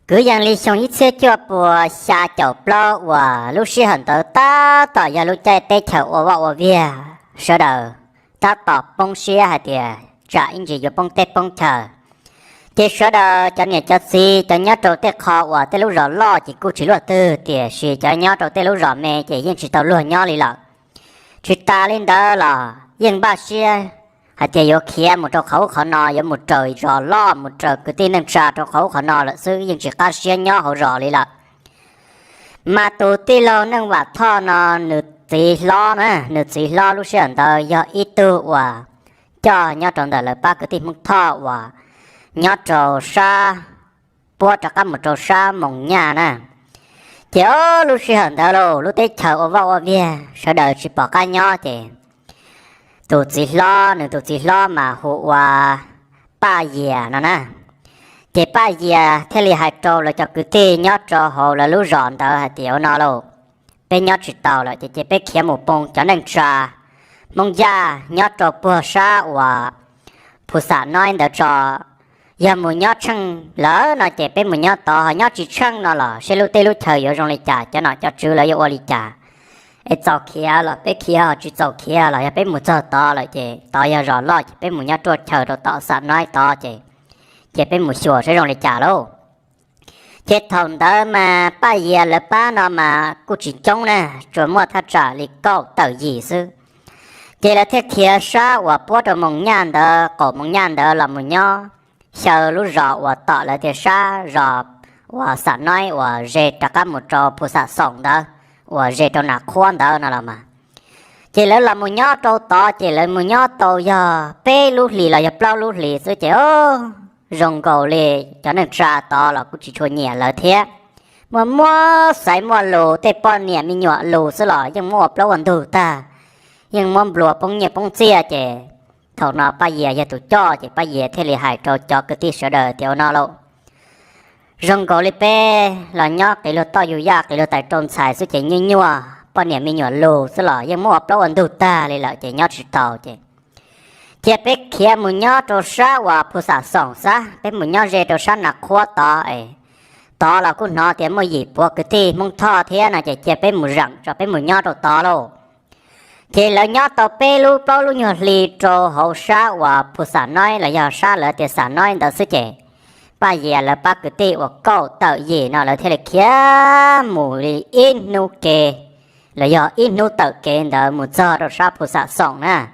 Kwv yees li xyoo ib txhiab cuaj puas xya caum plaub uas lub sij hawm ntawd tab tom yog lub caij teb chaws ua vaj ua viag, sawv daws tab tom poob siab hais tias tsam ib ntsis yuav poob teb poob chaw. Ces sawv daws cov niam cov txiv cov nyob rau tej qho uas tej lub zos loj ces kuj tsis luaj twg, tiam sis cov nyob rau tej lub zos me ces yeej tsis tau luag nyob li lawm. Tsis tas li ntawd los yeej npaj siab hais tias yuav khiav mus rau qhov ub qhov no, yuav mus raws zos loj mus raws kwv tij neej tsa rau qhov ub qhov no lawm xwb, yeej tsis qab siab nyob hauv zos li lawm. Mas tus tij laug Neej Vam Thoj no, nws txiv hlob na, nws txiv hlob lub sij hawm ntawd yog ib tug uas coj nyob rau ntawm lawv pab kwv tij Hmoob Thoj uas nyob rau sab puab rov qab mus rau sab Moos Nyaj na. Ces o, lub sij hawm ntawd lauj, lub teb chaws ua vaj ua viag sawv daws tsis pom qab nyob ces tus txiv hlob, nws tus txiv hlob mas hu ua Paj Yias no na. Ces Paj Yias thiaj li hais rau lawv cov kwv tij nyob rau hauv lawv lub zos ntawd hais tias ua no lauj, peb nyob tsis tau lawm ces, ces peb khiav mus poob cov neej tsa Hmoob Yaj nyob rau puag sab uas Phu Xam Noib ntawd tso. Yog mus nyob tsheej lawm no ces peb mus nyob tod, ho nyob tsis tsheej no los seb lub teb lub chaw yuav zoo li cas, cov nom cov tswv lawv yuav ua li cas. Es txaus khiav los peb khiav, ho tsis txaus khiav los yog peb mus txog tod lawm ces tod yog zos loj ces peb mus nyob ruaj chaw rau tom Xam Noib tod ces, ces peb mus xyuas seb zoo li cas lauj. Ces thaum ntawd mas Paj Yias lawv pab no mas kuj tsis coob na, tsuas muaj thaj tsam li kaum tawm yim xwb. Ces lawv thiaj khiav sab uas puab rau Moos Nyaj ntawd, qaum Moos Nyaj ntawd los mus nyob xyaw lub zos uas tom lawv tias sab zos uas Xam Noib uas ze rov qab mus rau Phu Xam Xoom ntawd, uas ze rau Nas Khuab ntawd no los mas. Ces lawv los mus nyob rau tod ces lawv mus nyob tau yog peb lub hlis los yog plaub lub hlis xwb ces o, zoo nkaus li cov neej tsa tod los kuj tsis tshua nyiam lawv thiab. Muaj muab xaiv muaj lus, tej poj niam me nyuam lus xwb los yeej muab ua plaub ua ntug tag, yeej muab nplua poob nyiaj poob txiaj ces thaum no Paj Yias yog tus coj ces Paj Yias thiaj li hais rau cov kwv tij sawv daws tias ua no lauj, zoo nkaus li peb los nyob qiv luag toj yug yaj qiv luag tais rau ntxhais xwb ces nyuaj nyuaj, poj niam me nyuam lus xwb los yeej muab ua plaub ua ntug tag li lawm ces nyob tsis tau ces cia peb khiav mus nyob rau sab uas Phu Xam Xoom xwb, peb mus nyob ze rau sab Nas Khuab tod es tod los kuj hnov tias muaj yim puav kwv tij Hmoob Thoj thiab no ces cia peb mus zeem tso peb mus nyob rau tod lauj. Ces lawv nyob tau peb lub plaub lub nyuag hli rau hauv sab uas Phu Xam Noib los yog sab lawv tias Xam Noib ntawd xwb ces Paj Yias lawv pab kwv tij uas kaum tawm yim no lawv thiaj li khiav mus li ib hnub ke los yog ib hnub tawm kev ntawd mus txog rau sab Phu Xam Xoom na,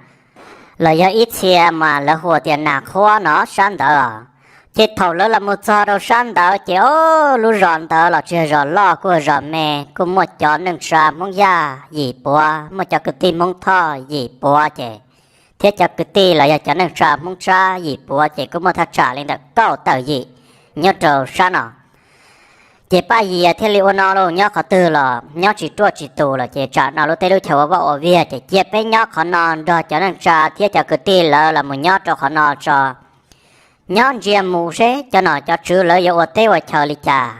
los yog ib txhia mas lawv hu tias Nas Khuab no sab ntawd. Ces thaum lawv los mus txog rau sab ntawd ces o, lub zos ntawd los tsis yog zos loj kuj zos me, kuj muaj cov neej tsa Hmoob Yaj yim puav, muaj cov kwv tij Hmoob Thoj yim puav ces, thiab cov kwv tij los yog cov neej tsa Hmoob Tsab yim puav ces kuj muaj thaj tsam li ntawm kaum tawm yim nyob rau sab no. Ces Paj Yias thiaj li ua no lauj, nyob qhov twg los nyob tsis ruaj tsis tus lawm ces tsam no lub teb lub chaw ua vaj ua viag ces cia peb nyob qhov no nrog cov neej tsa thiab cov kwv tij lawv los mus nyob rau qhov no tso, nyob ntsia mus seb cov nom cov tswv lawv yuav ua teb ua chaw li cas.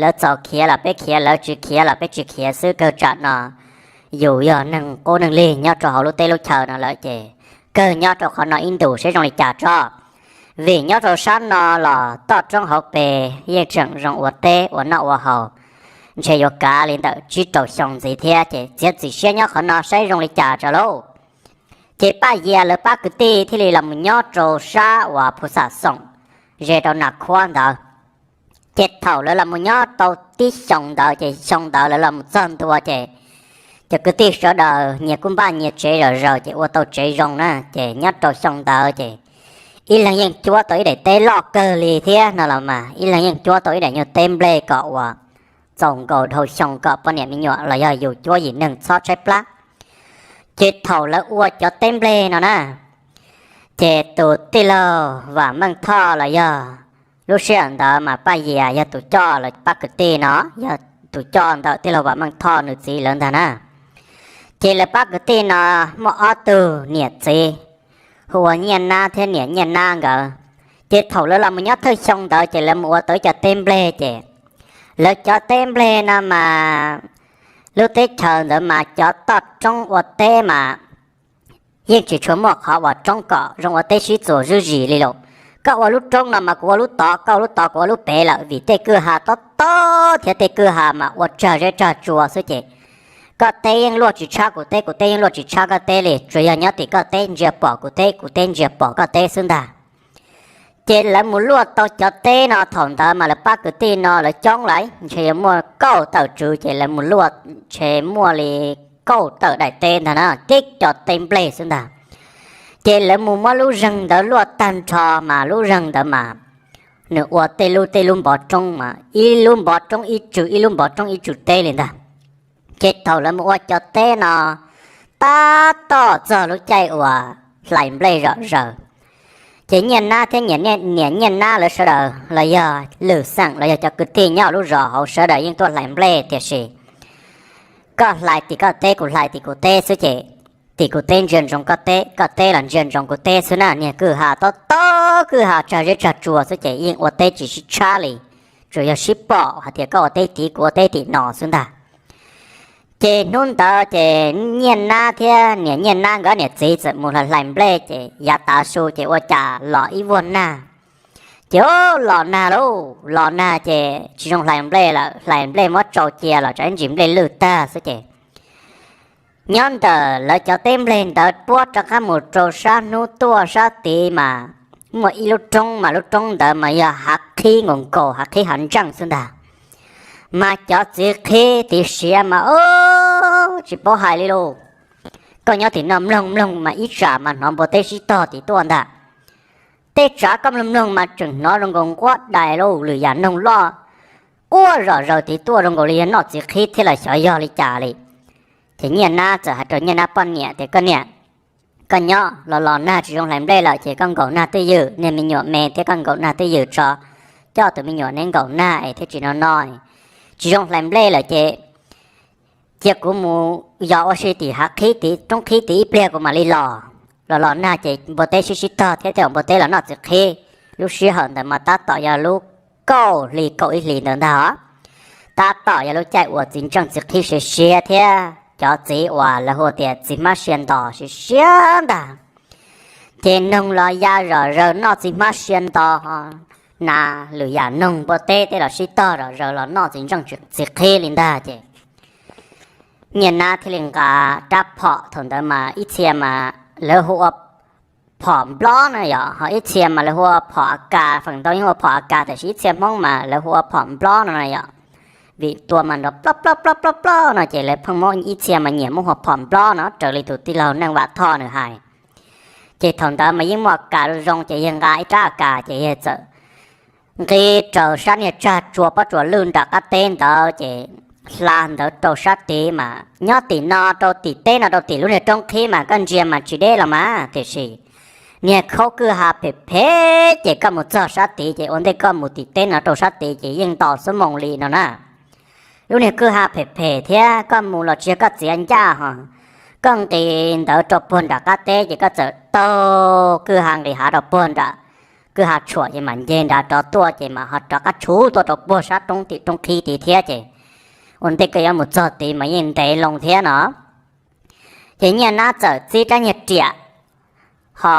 Lawv txaus khiav los peb khiav, lawv tsis khiav los peb tsis khiav xwb, kawg tsam no yus yog neeg qub neeg lig nyob rau hauv lub teb lub chaw no lawm ces kawg nyob rau qhov no ib ntus seb zoo li cas tso. Vim nyob rau sab no los toj roob hauv pes yeej tseem zoo ua teb ua noj ua haus, ntshe yuav kav li ntawm tsib rau xyoo ntxiv thiab ces txiav txim siab nyob qhov no saib zoo li cas tso lauj. Ces Paj Yias lawv pab kwv tij thiaj li los mus nyob rau sab uas Phu Xam Xoom, ze rau Nas Khuab ntawd. Ces thaum lawv los mus nyob tau tib xyoo ntawd ces xyoo ntawd lawv los mus txog ntua ces cov kwv tij sawv daws nyias kuj npaj nyias tsev zom zaws ces ua tau tsev zoo na, ces nyob rau xyoo ntawd ces ib leeg yeej cuab tau ib daim teb loj kawg li thiab no los mas ib leeg yeej cuab tau ib daim nyuag teb nplej kom uas txaus nkaus dhau xyoo kom poj niam me nyuam los yog yus cuab yim neeg txhob tshaib plab. Ces thaum lawv ua cov teb nplej no na, ces tus tij laug Vam Meej Thoj los yog lub sij hawm ntawd mas Paj Yias yog tus coj, lawv pab kwv tij no yog tus coj ntawm tij laug Vam Meej Thoj nws txiv lawv ntag na. Ces lawv pab kwv tij no muaj ob tug niam txiv hu ua Nyiaj Nab thiab niam Nyiaj Nab nkawd. Ces thaum lawv los mus nyob thawj xyoo ntawd ces lawv mus ua tau ib co teb nplej ces lawv cov teb nplej no mas lub teb chaws ntawd mas cov toj roob ua teb mas yeej tsis tshua muaj qhov uas roob kom zoo ua teb sib txuas zuj zus li lawm. Koj ua lub roob no mas kuv ua lub tod, koj ua lub tod kuv ua lub pem lawm, vim tej kwj ha tob tob thiab tej kwj ha mas ua tsag zeb tsag tsua xwb ces koj teb yeej luaj tsis tshab kuv teb, kuv teb yeej luaj tsis tshab koj teb li, tsuas yog nyob tim koj teb ntsia pom kuv teb, kuv teb ntsia pom koj teb xwb ntag. Ces lawv mus luaj tau cov teb no, thaum ntawd mas lawv pab kwv tij no lawv coob lawm, ntshe yuav muaj kaum tawm tswv, ces lawv mus luaj ntshe muaj li kaum tawm daim teb ntag na, tib co teb nplej xwb ntag. Ces lawv mus muab lub zeeg ntawd luaj tag nrho, mas lub zeeg ntawd mas nws ua tej lub tej lub npov roob mas ib lub npov roob ib tswm, ib lub npov roob ib tswm teb li ntag. Ces thaum lawv mus ua cov teb no, tab tom txog lub caij uas hlais nplej zom zaws, ces Nyiaj Nab thiab niam Nyiaj Nab lawv sawv daws los yog lwm xeem los yog cov kwv tij nyob lub zos hauv sawv daws yeej tuaj hlais nplej, tiam sis koj hlais tim koj teb, kuv hlais tim kuv teb xwb ces tim kuv teb ntsia ntsoov koj teb, koj teb los ntsia ntsoov kuv teb xwb na. Niag kwj ha tob tob, kwj ha tsag zeb tsag tsua xwb ces yeej ua teb tsis sib tshab li, tsuas yog sib pom hais tias koj ua teb tid kuv ua teb tim no xwb ntag. Ces hnub ntawd ces Nyiaj Nab thiab niam Nyiaj Nab nkawd niam txiv txawm mus hlais nplej, ces yav tav su ces ua cas los ib vuag nag. Ces los nag lauj, los nag ces tsis zoo hlais nplej lawm, hlais nplej muab tsau cia los tsam ib ntsis nplej lwj tag xwb ces nyob ntawm lawv cov teb nplej ntawd puab rov qab mus rau sab hnub tuaj sab tid mas muaj ib lub roob, mas lub roob ntawd mas yog hav qhib nkaus nkaus, hav qhib hav ntseej xwb ntag. Mas cov txiv qhib tid siav mas tsis paub hais li lauj. Koj nyob tim no mloog mloog mas ib tsam mas hnov npua teb sib tog tid tuaj ntag. Tej tsav koj mloog mloog mas tseem hnov zoo nkaus nquab dais lub lwm yam noog loj quaj zom zaws tid tuaj zoo nkaus li yog noj txiv qhib thiab los xyov yog li cas li. Ces Nyiaj Nab txawm hais rau Nyiaj Nab poj niam tias, koj niam, koj nyob los los nag tsis zoo hlais nplej lawm ces koj nkaum nag twj ywm, niag me nyuam me thiab koj nkaum nag twj ywm tso, coj tus me nyuam neb nkaum nag es thiaj tsis no no, tsis zoo hlais nplej lawm ces cia kuv mus yos ua si tim hav qhib tid, roob qhib tid ib pliag kuv mam li los. Los los nag ces npua teb sib sib tog thiab tej zaum npua teb los noj txiv qhib. Lub sij hawm ntawd mas tab tom yog lub kaum hli kaum ib hlis ntawd ntag os. Tab tom yog lub caij uas txiv ntseej txiv qhib siav siav thiab cov txiv uas lawv hu tias txiv hmab sia ntos siav siav ntag. Ces noog los ya zom zaws noj txiv hmab sia ntos, nas lwm yam noog npua teb tej los sib tog zom zaws los noj txiv ntseej txiv qhib li ntag ces Nyiaj Nab thiaj li nqa rab phom, thaum ntawd mas ib txhia mas lawv hu ua phom nplob no yom, ho ib txhia mas lawv hu ua phom a kas, feem ntau yeej hu ua phom a kas tiam sis ib txhia Hmoob mas lawv hu ua phom nplob no no yom. Vim tua mas nrov plob plob plob plob plob no ces lawv pheej muab, ib txhia mas nyiam muab hu ua phom nplob no raws li tus tij laug Neej Vam Thoj nws hais. Ces thaum ntawd mas yeej muaj a kas zoo ces yawg nqa ib rab a kas ces yawg txawm nqis raws sab niag tsag tsua pob tsuas lwj nram qab teb ntawd ces hla ntawd rau sab tid mas nyob tim no rau tim teb no rau tim lub niag roob qhib mas koj ntsia mas tsis deb los mas tiam sis niag khaub kwj ha phem phem ces koj mus txog sab tid ces ua ntej koj mus tim teb no rau sab tid ces yeej nto xuab moos li no na. Lub niag kwj ha phem phem thiab koj mus los tsis yog koj txiav ncaj ho, koj nqis ntawd rau puag nram qab teb ces koj txawm taug kwj ha nqis hav rau puag nram kwj ha tshuam ces mam nce nrad rov tuaj ces mam ho rov qab tshuv tuaj rau puag sab roob tim roob qhib tid thiab ces ua ntej koj yuav mus txog tid mas yeej ntev loo thiab no. Ces Nyiaj Nab txawm txib rab niag riam ho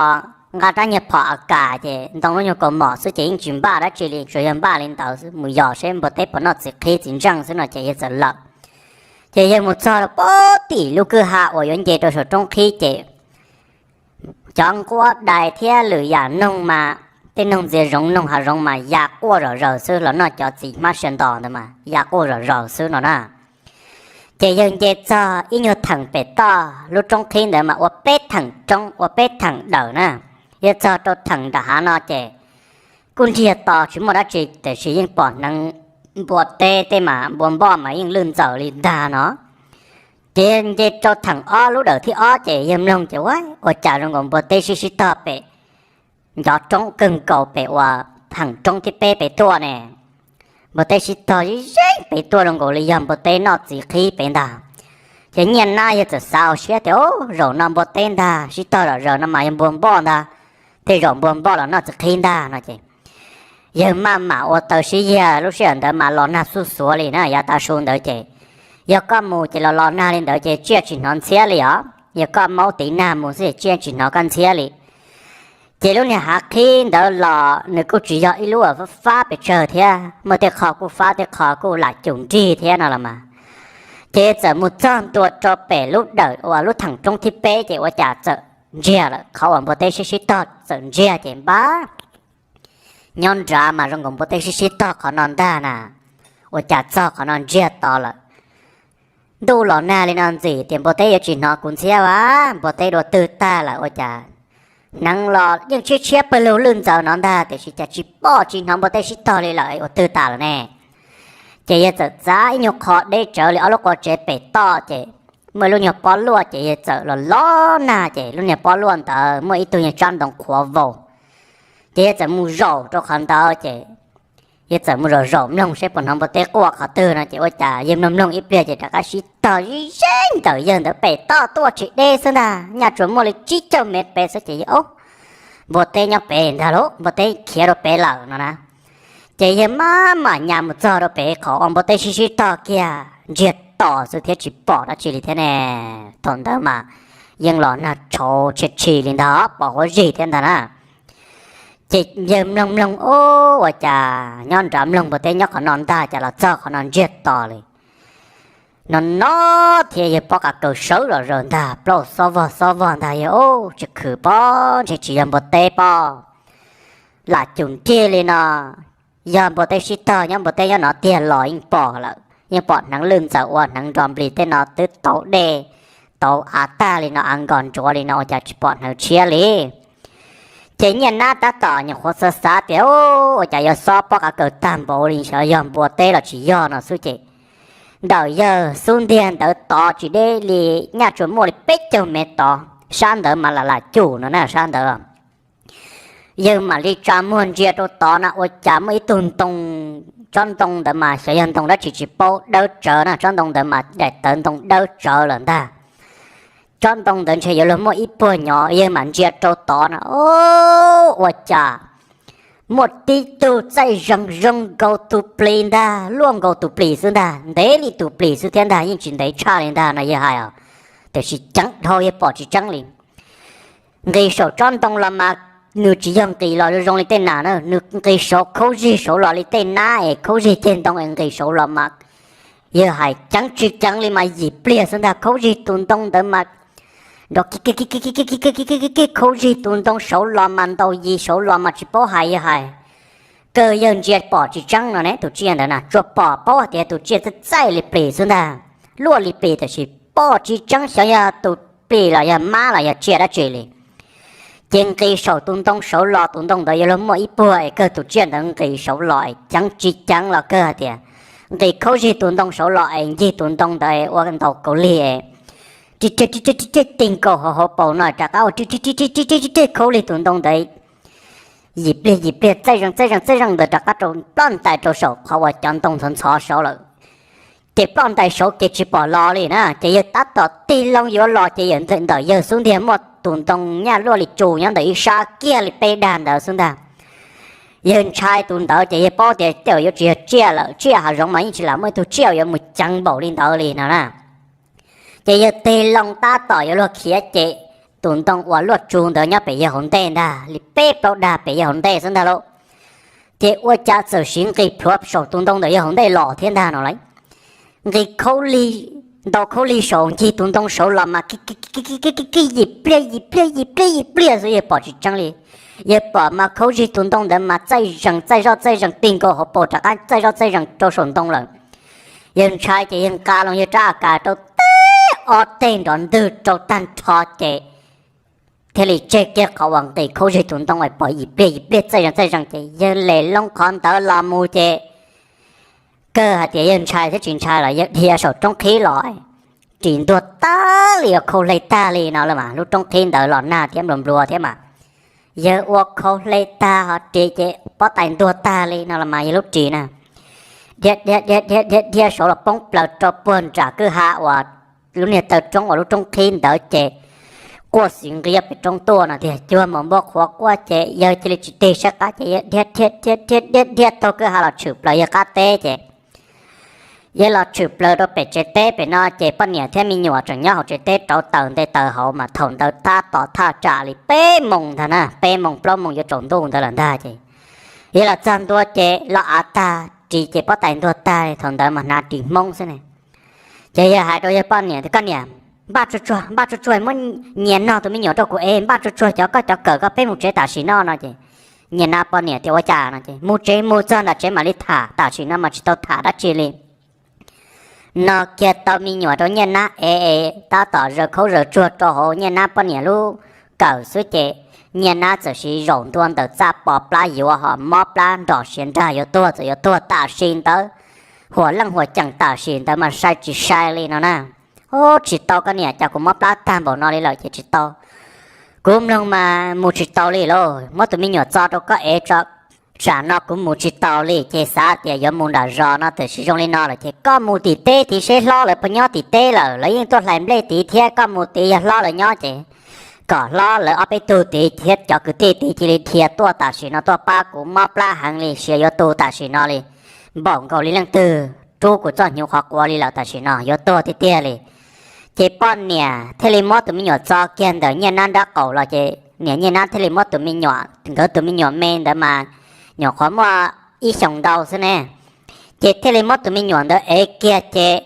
nqa rab niag phom a kas ces ntoo lub nyuag kaus mom xwb ces yeej tsis npaj dab tsi li, tsuas yog npaj li ntawd xwb, mus yos seb npua teb puas noj txiv qhib txiv ntseej xwb no ces yawg txawm lawm. Ces yawg mus txog rau puag tim lub kwj ha uas yuav nce rau saum roob qhib ces cov nquab dais thiab lwm yam noog mas tej noog ntxias zoov noog hav zoov mas ya quaj zom zaws xwb, los noj cov txiv hmab sia ntos ntawd mas ya quaj zom zaws xwb no na. Ces yawg nce txog ib nyuag theem pem toj lub roob qhib ntawd mas ua peb theem roob ua peb theem dawm na. Yawg txog rau theem nram hav no ces kuj ntsiag to tsis muaj dab tsi tiam sis yeej pom hneev npua teb tej mas npua npoj mas yeej lwj ntxaws li ntag no. Ces nce rau theem ob lub dawm thib ob ces yawg mloog ces ua cas zoo nkaus npua teb sib sib tog pem ncov roob kawg nkaus pem uas theem roob thib peb pem tuaj ne. Npua teb sib tog zeeb zeeb pem tuaj zoo nkaus li yog npua teb noj txiv qhib pem ntag. Ces Nyiaj Nab yawg txawm xav ua siab tias, zaum no npua teb ntag, sib tog zom zaws no mas yog npua npoj ntag, tej zaum npua npoj los noj txiv qhib ntag no ces yawg maj mam ua taw sib yag, lub sij hawm ntawd mas los nag xuj xuav li na, yav tav su ntawd ces yog koj mus ces los los nag li ntawd ces tsiaj tsis hnov ntxhiab li os, yog koj maub tiv nag mus xwb ces tsiaj tsis hnov koj ntxhiab li. Ces lub niag hav qhib ntawd los nws kuj tsis yog ib lub uas fab pes tsawg thiab, muaj tej qho kuj fab tej qho kuj lam cum nrig thiab no los mas. Ces txawm mus txog ntua rau pem lub dawm uas lub theem roob thib peb ces ua cas txawm ntsiag lawm, qhov uas npua teb sib sib tog txawm ntsiag ces npab nyob nrad mas zoo nkaus npua teb sib sib tog qhov no ntag na, ua cas txog qhov no ntsiag to lawm. Ntuj los nag li no ntxim tias npua teb yuav tsis hnov kuv ntxhiab a, npua teb dua twg tag lawm ua cas hneev los yeej tshiab tshiab pawg lug lwj ntxaws no ntag tiam sis cas tsis pom tsis hnov npua teb sib tog li lawm ua twg tas lawm ne. Ces yawg txawm txav ib nyuag qho deb tsawv li ob lub qua tsev pem toj ces muaj ib lub nyuag pob luaj ces yawg txawm los los nag ces lub niag pob luaj ntawd muaj ib tug nyuag tsob ntoo qhuav vau. Ces yawg txawm mus zaum rau qhov ntawd ces yawg txawm mus zaum zaum mloog saib puas hnov npua teb quaj qhov twg no ces ua cas yawg mloog mloog ib pliag ces rov qab sib tog zib zeb ntawm yawg ntawd pem toj tuaj tsis deb xwb ntag, nyaj tsuas muaj li tsib caug mev pem xwb ces yawg, Ob, npua teb nyob pem ntag lauj, npua teb khiav rau pem lawm no na. Ces yawg maj mam nyas mus txog rau pem qhov uas npua teb sib sib tog kiag ntsiag to xwb thiab tsis pom dab tsi li thiab ne. Thaum ntawd mas yeej los nag tshauv tshia tshis li ntag, pos huab zig thiab ntag na. Ces yawg mloog mloog, Ub, ua cas nyob nrad mloog npua teb nyob qhov no ntag cas los txog qhov no ntsiag to li no no thiab yawg pob qa kaws sawv zom zaws ntag, plaub xob vog xob vog ntag, yawg, Ub, tsis khwm pob ntshe tsis yog npua teb pob, lam cum nrig li no. Yog npua teb sib tog nyob npua teb nyob no tiag los yeej pom lawm, yeej pom hneev lwj ntxaws ua hneev nrog nplig tej no twb tau dej tau av tag li no, av nkos ntsuav li no ua cas tsis pom hneev tshiab li. Ces Nyiaj Nab tab tom nyuam qhuav xav xav tias, Ub, ua cas yuav xob pob qa kaws tag npaum li, xyov yog npua teb los tsis yog no xwb ces ntawm yawg xub ntiag ntawd tod tsis deb li, nyaj tsuas muaj li peb caug mev tod, sab ntawd mas lam lam cum no na, sab ntawd yawg mam li tsa muag ntsia rau tod na ua cas muaj ib tug ntoo, tsob ntoo ntawd mas xyov yog ntoo dab tsi tsis paub dawb tsawv na, tsob ntoo ntawd mas daim tawv ntoo dawb tsawv lawm ntag. Tsob ntoo ntawd ntshe yuav luag muaj ib puag nyob, yawg mam ntsia rau tod na, Ub, ua cas muaj tib tug txaij zeeg zoo nkaus tus plis ntag, luaj nkaus tus plis xwb ntag, ntev li tus plis xwb thiab ntag, yeej tsis ntev tshaj li ntag no yawg hais os, tiam sis ceev dhau yawg pom tsis tseeb li. Nqis saum tsob ntoo los mas nws tsis yog nqis los zoo li tej nas na, nws nqis saud khaub zig saud los li tej nab es khaub zig ceg ntoo es nqis saud los mas yawg hais ceev tsis ceev li mas yim pliag xwb ntag, khaub zig tus ntoo ntawd mas nrov kig khaub zig tus ntoo saud los mas ntaus yim saud los mas tsis paub hais, yawg hais kawg yawg ntsia pom tsis tseeb no ne, tus tsiaj ntawd na tsuas pom paub hais tias tus tsiaj txaij txaij li plis xwb ntag, luaj li plis tiam sis pom tsis tseeb xyov yog tus plis los yog mab los yog tsiaj dab tsi li. Ces nqis saum tus ntoo saud los, tus ntoo ntawd yuav luag muaj ib puag es kawg tus tsiaj ntawd nqis saud los es ceev tsis ceev los kawg hais tias nqis khaub zig tus ntoo saud los es ncig tus ntoo ntawd ua ntaus kaus lig es ri ri ri ri tig nkaus hauv hauv paus no rov qab ua ri ri ri ri ri ri khaub lig tus ntoo ntawd yim pliag yim pliag txaij zeeg txaij zeeg txaij zeeg ntawd rov qab rau ploj ntais rau saum qhov uas cov ntoo ntxhov ntxhov saud lawm. Ces ploj ntais saud ces tsis pom los li na, ces yawg tab tom tig loo yuav los ces yawg ntawm yawg xub ntiag muaj tus ntoo nyaj luaj li tsus nyob ntawm ib sab kiag li peb dag ntawd xwb ntag. Yawg ntshai tus ntawd ces yawg paub tias tej zaum yuav tsis yog tsiaj lawm, tsiaj hav zoov mas yeej tsis lam muaj ib tug tsiaj yuav mus ceev npaum li ntawd li no na. Ces yawg tig loo tab tom yuav luag khiav ces tus ntoo uas luaj tsus ntawd nyob pem yawg hauv ntej ntag, li peb plaub dag pem yawg hauv ntej xwb ntag lauj. Ces ua cas txawm siv nqis plhuav saum tus ntoo ntawm yawg hauv ntej los thiab ntag no lauj. Nqis khaub lig, ntaus khaub lig saud ncig tus ntoo saud los mas kig kig yim pliag yim pliag yim pliag yim pliag xwb yawg pom tsis tseeb li. Yawg pom mas khaub zig tus ntoo ntawd mas txaij zeeg txaij zoj txaij zeeg tig nkaus hauv paus rov qab txaij zoj txaij zeeg rau saum ntoo lawm. Yawg ntshai ces yawg nqa loo yawg rab a kas rau tib ob teg nrov ntwg rau tag nrho ces thiaj li tseg kiag qhov uas nqis khaub zig tus ntoo es pom yim pliag yim pliag txaij zeeg txaij zeeg ces yawg lem loo qhov ntawd los mus ces kawg hais tias yawg ntshai thiab tsis ntshai los yawg dhia saum roob qhib los ris ntuag tag li, khau hle tag li no lawm mas lub roob qhib ntawd los nag thiab nplua nplua thiab mas yawg ua khau hle tag ho ris ces pob tais ntuag tag li no los mas yawg lub ris na dhia dhia dhia dhia dhia dhia saud los poob plaws rau puag nram kwj ha uas lub niag taw roob uas lub roob qhib ntawd ces quaj xis nqiab pem roob tuaj no tiag, cuag maum npua qhuav quaj ces yawg cia li tsis tig saib qab ces yawg dhia dhia dhia dhia dhia dhia taug kwj ha los tshwm plaws yawg qab teb ces Yog los tshwm plaws rau pem tsev teb pem no ces poj niam thiab me nyuam tseem nyob hauv tsev teb rauv taws nte taws hauv mas thaum ntawd tab tom thaj tsam li peb moos ntag na, peb moos plaub moos yuav tsaus ntuj ntawd lawm ntag ces yog los txog ntua ces los av tag ris ces pob tais ntuag tag li, thaum ntawd mas hnav ris Hmoob xwb ne. Ces yog hais rau yawg poj niam tias, koj niam, npaj tsuag tsuag, npaj tsuag tsuag, muab nyias nog tus me nyuam rau kuv es npaj tsuag tsuag cov koj cov kawm koj peb mus tsev tam sim no no ces Nyiaj Nab poj niam tias, ua cas no ces mus tsev, mus txog nram tsev mam li tham, tam sim no mas tsis tau tham dab tsi li. No kiag tau me nyuam rau Nyiaj Nab ev es tab tom zaws khaub zaws tsuag rau hauv Nyiaj Nab poj niam lub kawm xwb ces Nyiaj Nab txawm siv zaum ntua ntawm txaj pov plab yuav ho mob plab nrom siav nrag yuav tuag txawm yuav tuag tam sim ntawd. Huam leej huam ceem tam sim ntawd mas sai tsis sai li no na. Ub, tsis tau koj niam, cas kuv mob plab tag npaum no li lawm ces tsis tau. Kuv mloog mas mus tsis tau li lauj, muab tus me nyuam txo rau koj ev tso. Tsam no kuv mus tsis taus li ces xav tias yuav mus nram zos no, tiam sis zoo li no lawm ces koj mus tim teb tid seb hlob lawv puas nyob tim teb lawm, lawv yeej tuaj hlais nplej tid thiab, koj mus tid yog hlob lawv nyob ces kom hlob lawv ob peb tug tid thiab cov kwv tij tid cia li dhia tuaj tam sim no tuaj pab kuv, mob plab heev li, siav yuav tu tam sim no li, npaum nkaus li leej twg rub kuv txoj hnyuv qhov quav li lawm, tam sim no yuav tuag tiag tiag li. Ces poj niam thiaj li muab tus me nyuam txo kiag ntawm Nyiaj Nab nrab qaum los ces niam Nyiaj Nab thiaj li muab tus me nyuam, nkawd tus me nyuam me ntawd mas nyuam qhuav muaj ib xyoos ntau xwb ne, ces thiaj li muab tus me nyuam ntawd ev kiag ces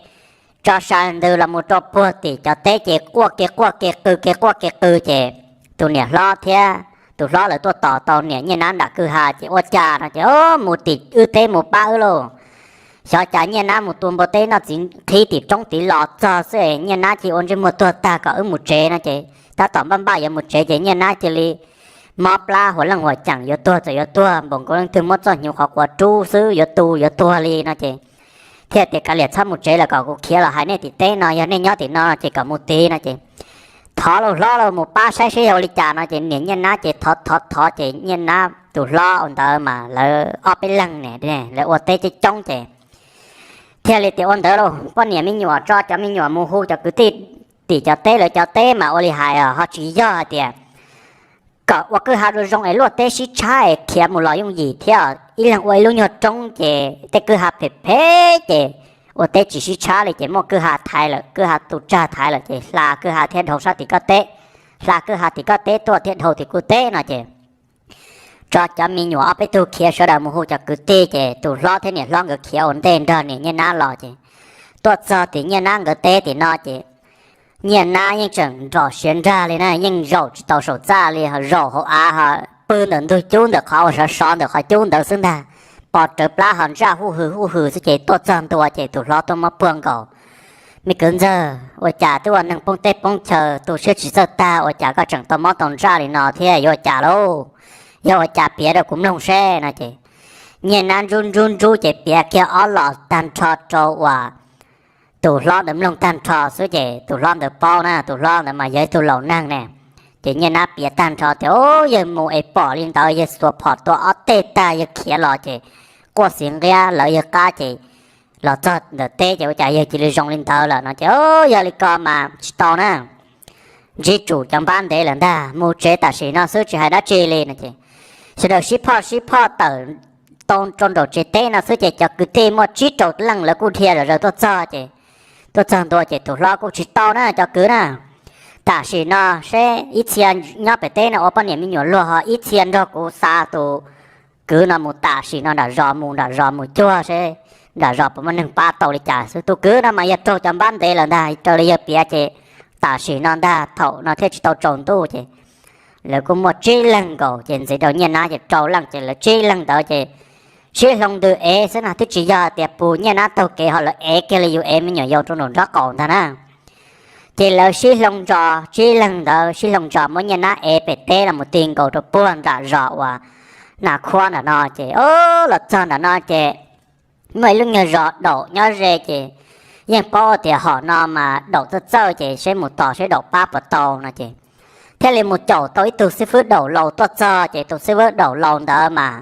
tso sa ntws los mus rau puag tim cov teb ces quaj kev quaj kev qw kev quaj kev qw ces tus niam hlob thiab tus hlob lawv tuaj tos tau niam Nyiaj Nab nram kwj ha ces ua cas no ces, o, mus tim wb teb mus pab wb lauj. Xyov cas Nyiaj Nab mus tua npua teb noj txiv qhib tim roob tid los txog xwb, Nyiaj Nab cia ua ntsej muag tuag tag kom wb mus tsev no ces tab tom npaj npaj yuav mus tsev ces Nyiaj Nab cia li mob plab huam leej huam ceem yuav tuag txawm yuav tuag, npaum nkaus leej twg muab txoj hnyuv qhov quav rub xwb, yuav tu yuav tuag li no ces thiaj tias, kav liam, txhob mus tsev lawm, kom kuv khiav los hais nej tim teb no, yog nej nyob tim no ces kom mus tid no ces thov lauj hlob lauj, mus pab saib seb yog ua li cas no ces niam Nyiaj Nab ces thov thov thov ces Nyiaj Nab tus hlob ntawd mas lawv ob peb leeg ne, lawv ua teb coob coob ces thiaj li tias ua ntawd lauj, poj niam me nyuam tso cov me nyuam mus hu cov kwv tij tim cov teb, lawv cov teb mas ua li hais ho tsis yog hais tias kom ua kwj ha zoo zoo es luaj teb sib tshab es khiav mus los yooj yim thiab, ib leeg ua ib lub nyuag roob ces tej kwj ha phem phem ces ua teb tsis sib tshab li ces muaj kwj ha thaiv lawm, kwj ha tu tsag thaiv lawm ces hla kwj ha thiab dhau sab tim koj teb, hla kwj ha tim koj teb tuaj thiab dhau tim kuv teb no ces tso cov me nyuam ob peb tug khiav sawv daws mus hu cov kwv tij ces tus hlob thiab niam hlob nkawd khiav ua ntej nrog niam Nyiaj Nab los ces tuaj txog tim Nyiaj Nab nkawd teb tim no ces Nyiaj Nab yeej tseem nrom siav nrag li na, yeej zaum tsis tau saum txaj li, ho zaum hauv av ho pw ntawm ntug cub ntawm qhov uas sov sov ntawm qhov cub ntawd xwb ntag. Pos rawv plab ho ntsaj huj hws huj hws xwb ces tuaj txog ntua ces tus hlob tuaj muab puag nkaus, me kwv ntxawg, ua cas twb ua neeg poob teb poob chaw tu siab tsis txawj tag ua cas koj tseem tau mob tau ntsaj li no thiab, yuav ua cas lauj? Yog ua cas piav rau kuv mloog seb no ces Nyiaj Nab ntsub ntsub ntsub ces piav kiag ob los tag nrho rau uas tus hlob ntawd mloog tag nrho xwb ces tus hlob ntawd paub na, tus hlob ntawd mas yog ib tug laus neeg ne. Ces Nyiaj Nab piav tag nrho tias, o, yawg mus es pom li ntawd, yawg xuas phom tua ob teg tag yawg khiav los ces quaj xiv nqiab lawv yawg qab ces los txog ntawm teb ces ua cas yawg cia li zoo li ntawd lawm no ces, o, yog li ko mas tsis tau na, ntsib tsum cov npab ntev lawm ntag, mus tsev tam sim no xwb tsis hais dab tsi li no ces sawv daws sib phoj sib phoj tawm tau rau nraum tsev teb no xwb ces cov kwv tij muaj tsib rau leej lawv kuj dhia zom zaws tuaj txog ces tuaj txog ntua ces tus hlob kuj tsis tau na cov kwv na, tam sim no seb ib txhia nyob pem teb no ua poj niam me nyuam luag ho ib txhia nrog kuv xa tus kwv no mus tam sim no nram zos, mus nram zos mus cuag seb nram zos puas muaj neeg pab tau li cas xwb. Tus kwv no mas yog raug cov npab ntev lawm ntag, raws li yawg piav ces tam sim no ntag thaum no thiaj tsis tau tsaus ntuj ces lawv kuj muaj tsib leeg nkaus ces ntxiv rau Nyiaj Nab ces rau leej ces lawv tsib leeg ntawd ces sib hloov ntws ev xwb no, twb tsis yog tias pus Nyiaj Nab taug kev ho lawv ev kiag li yus ev me nyuam yaus rau nraum nraub qaum ntag na. Ces lawv sib hloov ntso, tsib leeg ntawd sib hloov ntso muab Nyiaj Nab ev pem teb los mus ti nkaus rau puag nram zos uas Nas Khuab nram no ces, o, los txog nram no ces muaj ib lub nyuag zos daum nyob ze ces yeej paub tias hom no mas daum txawj txawj ces seb mus tos seb daum pab puas tau no ces thiaj li mus caum tau ib tug xib fwb daum laus tuaj txog ces tus xib fwb daum laus ntawd mas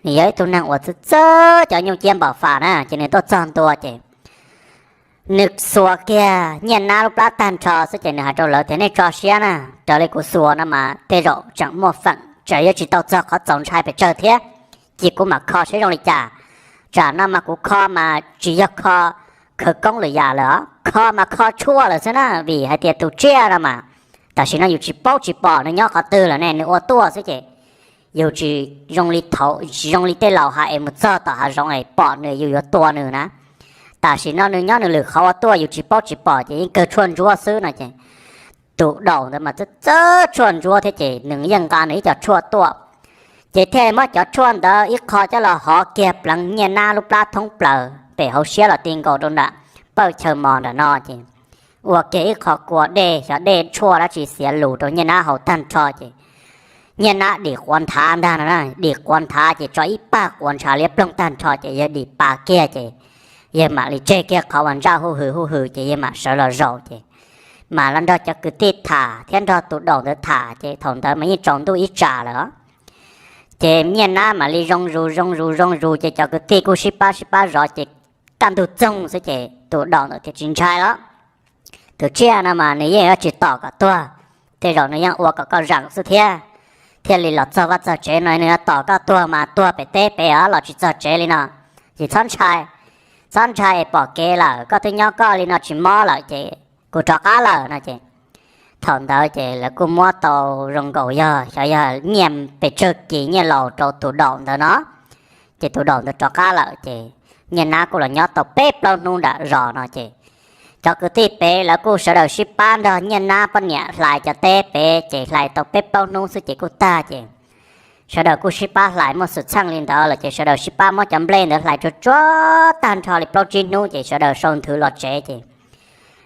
nws yog ib tug neeg uas txawj txawj cov nyuj ciab npam fam na ces nws tuaj txog ntua ces nws xuas kiag Nyiaj Nab lub plab tag nrho xwb ces nws hais rau lawv tias, nej tso siab na, raws li kuv xuas no mas tej zaum tseem muaj feem, tseem yuav tsis tau txog qhov txaus ntshai pes tsawg thiab, cia kuv mam kho seb zoo li cas. Tsam no mas kuv kho mas tsis yog kho khawv koob lwm yam lawm, kho mas kho tshuaj lawm xwb na, vim hais tias tus tsiaj no mas tam sim no yus tsis paub tsis pom nws nyob qhov twg lawm ne, nws ua tuaj xwb ces yus tsis zoo li thaum, tsis zoo li tej laus hais es mus txog tom hav zoov es pom nws yus yuav tua nws na. Tam sim no nws nyob nws lwm qhov ua tuaj yus tsis paub tsis pom ces yeej kawg tshuaj ntsuab xwb no ces tus daum ntawd mas txawj txawj tshuaj ntsuab thiab ces nws yeej nqa nws ib co tshuaj tuaj. Ces thiaj muab cov tshuaj ntawd ib qho coj los hov kiag pleev Nyiaj Nab lub plab thoob plaws pem hauv siab los ti nkaus rau nram pawj chaw mos nram no ces ua kiag ib qho kua dej, xyov dej tshuaj dab tsi xiav lus rau Nyiaj Nab haus tag nrho ces Nyiaj Nab dim quav nthav ntag no, dim quav nthav ces tso ib pag quav ntshav liab ploog tag nrho ces yawg dim pas kiag ces yawg mam li tseg kiag qhov uas ntsaj huj hwm huj hwm ces yawg mam sawv los zaum ces mam los nrog cov kwv tij tham thiab nrog tus daum ntawd tham ces thaum ntawd mas yeej tsaus ntuj ib tsam lawm. Ces Nyiaj Nab mam li zoo zus zoo zus zoo zus ces cov kwv tij kuj sib pab sib pab zov ces kaj ntug txoog xwb ces tus daum ntawd thiaj tsis ntshai los. Tus tsiaj no mas nws yeej yuav tsis tom kom tuag, tej zaum nws yeej ua kom koj zeem xwb thiab. Thiaj li los txog vaj txog tsev no nws yuav tom koj tuag mas tuag pem teb pem os, los tsis txog tsev li no. Ces txhob ntshai, txhob ntshai, pom kev lawm, koj twb nyob koj li no tsis mob lawm ces kuv rov qab lawm no ces thaum ntawd ces lawv kuj muab tau zoo nkaus yog xyov yog nyiaj pes tsawg kis nyiaj laus rau tus daum ntawd no. Ces tus daum ntawd rov qab lawm ces Nyiaj Nab kuj los nyob tau peb plaub hnub nram zos no ces cov kwv tij pem lawv kuj sawv daws sib pab nrog Nyiaj Nab poj niam hlais cov teb pem ces hlais tau peb plaub hnub xwb ces kuj tag ces sawv daws kuj sib pab hlais muaj xwm txheej li ntawd los ces sawv daws sib pab muab cov nplej ntawd hlais tsuag tsuag tag nrho li plaub tsib hnub ces sawv daws sau nthwv los tsev ces